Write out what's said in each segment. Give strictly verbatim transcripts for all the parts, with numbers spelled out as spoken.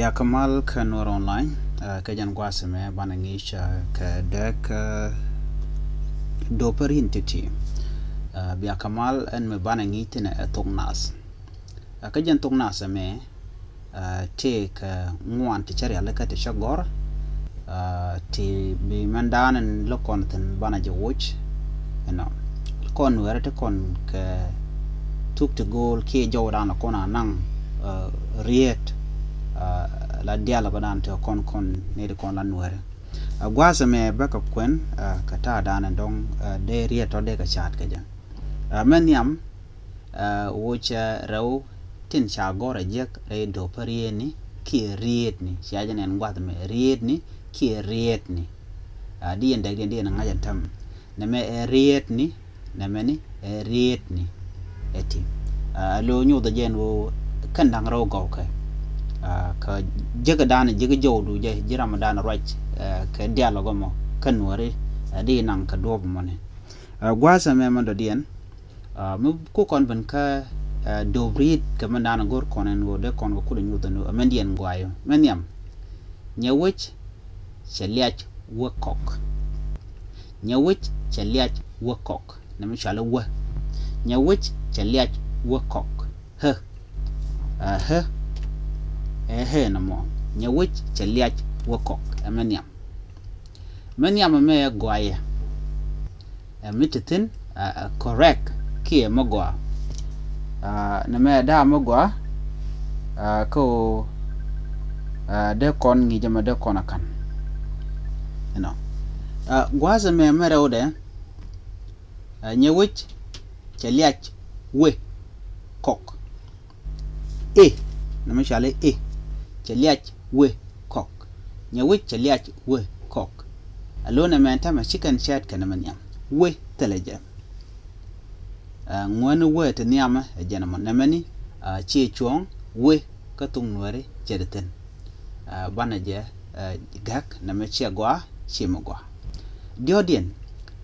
Bia kɛ mal kä Nuɛr Online, ah, kɛ jɛn gua̱a̱th ɛmɛ banɛ ŋi̱i̱c, ah, kɛ dääk, ah, do̱pä ri̱n ti̱ti̱. Ah, bia kɛ mal ɛn mi banɛ ŋi̱i̱c thi̱n ɛ thok nath. Ah, kɛ jɛn thok nath ɛmɛ, ah, tëë kɛ ŋuan ti cä rialikä ti cä gɔ̱r, ah, ti bi mɛndan in lä kɔn thi̱n banɛ jɛ woc. Ɛnɔ kɔn Nuɛrɛ ti kɔn kɛ thuk ti go̱o̱l kiɛ jɔwdan kɔn a naŋ, ah, riet, ah, la dial kɔn dan ti kɔn kɔn ni ti kɔn la Nuɛrɛ. Ah, gua̱a̱th ɛmɛ bä kɛ kuɛn, ah, kɛ ta̱a̱ dan in dɔ̱ŋ, ah, dee riet tɔ dee kɛ ca̱a̱t kɛ jɛ. Ah, mɛ nhiam, ah, woc, ah, rɛw tin ca gɔ̱r a jiäk rɛy do̱pä rietni kiɛ rietni. Cia jɛ nɛn gua̱th mɛ rietni kiɛ rietni. Ah, di yɛn dɛk diɛn di yɛn ŋa̱c ɛn täm. Nɛmɛ ɛ rietni, nɛmɛ ni ɛ rietni. Ɛ ti. Ah, lo nyoth a jɛn wo kɛn da̱ŋ rɛw gɔw kɛ. Ah, kɛ jiäk dan jiäk jɔw du jɛ ji̱ ram dan ruac, ah, kɛ dialog mɔ kɛ Nuɛri, ah, di naŋ kɛ duɔp mɔ ni. Ah, gua̱a̱th ɛmɛ mɛ dɔ̱diɛn, ah, mi ku kɔn ben kä, ah, do̱p ri̱i̱t kɛ mɛn da̱a̱n go̱r kɔn ɛn ɣöö dee kɔn kɛ kulɛ nyuth ɛn ɣöö ɛmɛn diɛn gua̱a̱yɔ. Mɛ nhiam. Nyɛ wec cɛ liac wä kɔk. Nyɛ wec cɛ liac wä kɔk. Nɛ mi cɔal i̱ wä. Nyɛ wec cɛ liac wä kɔk. Hä. Ah, hä. Ɛ hä nɔmɔ. Nyɛ wec cɛ liac wä kɔk. Ɛmɛ nhiam. Mɛ nhiam ɛmɛ ɛ gɔaa yɛ. Ɛ mi ti thi̱n, ah, ah, correct kiɛ mi gɔaa. Ah, nɛmɛ ɛ da̱a̱ mi gɔaa, ah, kä ɣöö, ah, dee kɔn ŋi̱i̱c ɛmɛ dee kɔn a ka̱n. Inɔ. Ah, gua̱a̱th ɛmɛ mɛ rɛwdɛ, ah, nyɛ wec cɛ liac wee kɔk. Ɛ, nɛmɛ cɔal i̱ ɛ, cɛ liac wee kɔk. Nyɛ wec cɛ liac wee kɔk. A lo̱n ɛmɛ ɛn täämɛ ci kɛn cɛɛt kɛn ɛmɛ nhiam. Wee thilɛ jɛ. Ah, ŋuäni wee ti nhiamɛ ɛ jɛn ɛmɔ. Nɛmɛ ni, ah, ciɛ cuɔ̱ɔ̱ŋ wee kä thok Nuɛri cɛ ti thi̱n. Ah, banɛ jɛ, ah, gäk nɛmɛ ciɛ gɔaa, ciɛ mi gɔaa. Diɔ̱ɔ̱diɛn,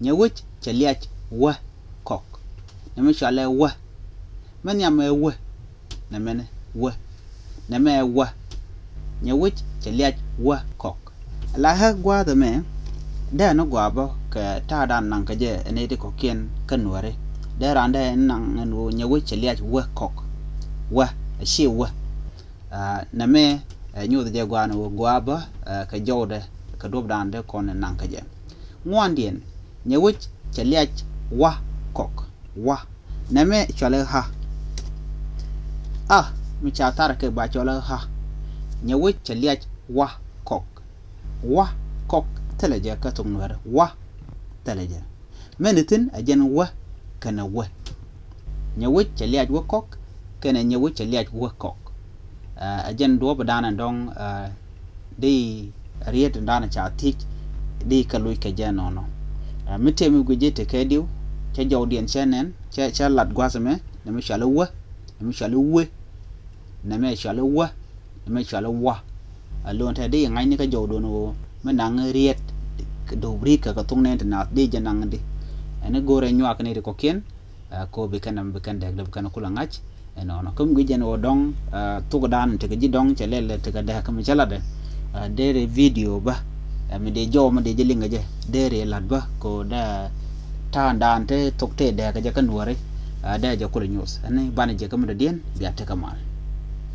nyɛ wec cɛ liac wä kɔk. Nɛmɛ cɔalɛ wä. Mɛ nhiam ɛ wä. Nɛmɛ ni wä. Nɛmɛ ɛ wä. Nyɛ wec cɛ liac wä kɔk. La hɛ gua̱a̱th ɛmɛ, dee ni gɔaa bä kɛ ta̱a̱ dan naŋ kɛ jɛ ɛn iti kɔ̱kiɛn kä Nuɛri. Dee raan dee naŋ ɛn ɣöö nyɛ wec cɛ liac wä kɔk. Wä, a ciɛ wä. Ah, nɛmɛ, eh, nyoth jɛ gɔaa ni wä gɔaa bä, eh, kɛ jɔwdɛ, kɛ duɔ̱p dan dee kɔn naŋ kɛ jɛ. Ŋuandiɛn, nyɛ wec cɛ liac wa kɔk. Wa. Nɛmɛ cɔalɛ ha. A, mi ca thar kɛ ba cɔalɛ ha. Nyɛ wec cɛ liac wa kɔk. Wa kɔk thilɛ jɛ kä thok Nuɛri. Wa thilɛ jɛ. Mɛn thi̱n a jɛn wä kɛnɛ wä. Nyɛ wec cɛ liac wä kɔk kɛnɛ nyɛ wec cɛ liac wä kɔk. Ah, a jɛn duɔ̱ɔ̱p dan ɛn dɔ̱ŋ, ah, di riet dan ca thiec di kɛ loc kɛ jɛ nɔnɔ. Ah, mi tëë mi guic jɛ tekɛ diw cɛ jɔwdiɛn cɛ nɛn cɛ, cɛ lat gua̱th ɛmɛ, nɛmɛ cɔalɛ wä, nɛmɛ cɔalɛ wä. Nɛmɛ cɔalɛ wä. Nɛmɛ cɔalɛ wä. A lo̱n te di ŋa̱cni kä jɔwdun ɣöö mi naŋ riet, do̱p ri̱i̱t kɛ kɛ thok nɛn ti naath di jɛ naŋ di. Ɛn i̱ go̱rɛ nyuak ni ti kɔ̱kiɛn, ah, ko bi kɛn, bi kɛn dɛk, bi kɛn kulɛ ŋa̱c. Ɛnɔnɔ kä mi guic jɛn ɣöö dɔ̱ŋ, ah, thok dan tekɛ ji̱ dɔ̱ŋ cɛ lɛl tekɛ dɛk kä mi cä latdɛ. Ah, deri video bä. Ah, mi dee jɔw mi dee jɛ liŋ kɛ jɛ. Deri lat bä ko dee ta̱a̱ dan te thok te dɛk kɛ jɛ kä Nuɛri. Ah, dee jɛ kulɛ nyuɔth. Ɛn i̱ banɛ jɛ kä mi dɔ̱diɛn bia tekɛ mal.